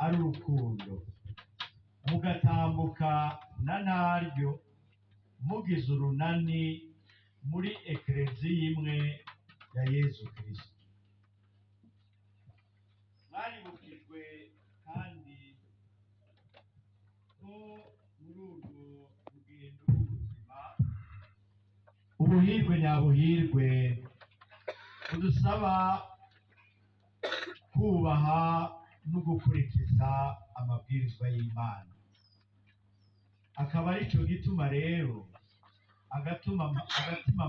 ari urukundo, mugatambuka na ntaryo mugize urunani muri ekereziya imwe ya Yezu Kristo. Mwaribukijwe kandi ko muri urwo rugendo rw'ubuzima ubuhirwe nyabuhirwe budusaba kubaha no gukurikiza amabwirizwa y'Imana. Akaba arico gituma rero agatima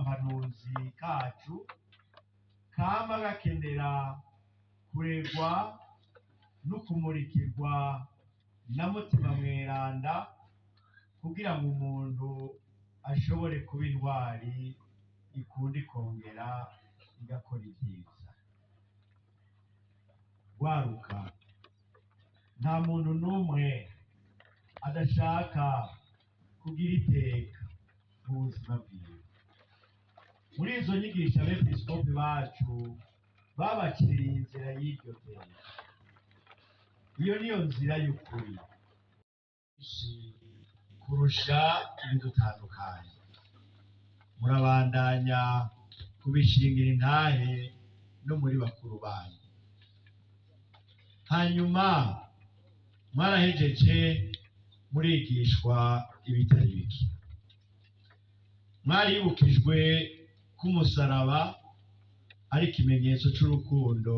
mpanuzi kacu kama gakenera kuregwa no kumurikirwa na Mutima Mweranda kugira ngo umuntu ashobore kuba intwari ikunda ikongera igakora ibyiza. Rwaruka, nta muntu n'umwe adashaka kugira iteka mu buzima bwiwe. Muri izo nyigisho abepiskopi bacu babaciriye inzira y'iryo teka. Iyo niyo nzira y'ukuri kurusha ibidutandukanye. Murabandanya kubishingira intahe no muri bakuru banyu. Hanyuma mwarahejeje murigishwa ibitari bike. Mwaribukijwe ko umusaraba ari ikimenyetso c'urukundo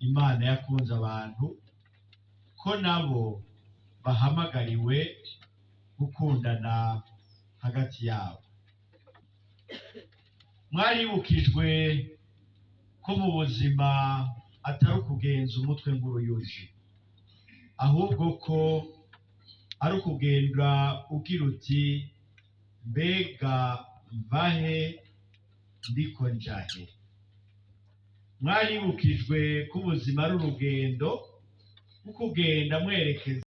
Imana yakunze abantu, ko nabo bahamagariwe gukundana hagati yabo. Mwaribukijwe ko mu buzima atari ukugenza umutwe nk'uruyuzi, ahubwo ko ari ukugenda ugira uti mbega mvahe ndiko njahe. Mwaribukijwe ko ubuzima ari urugendo rwo kugenda mwerekeza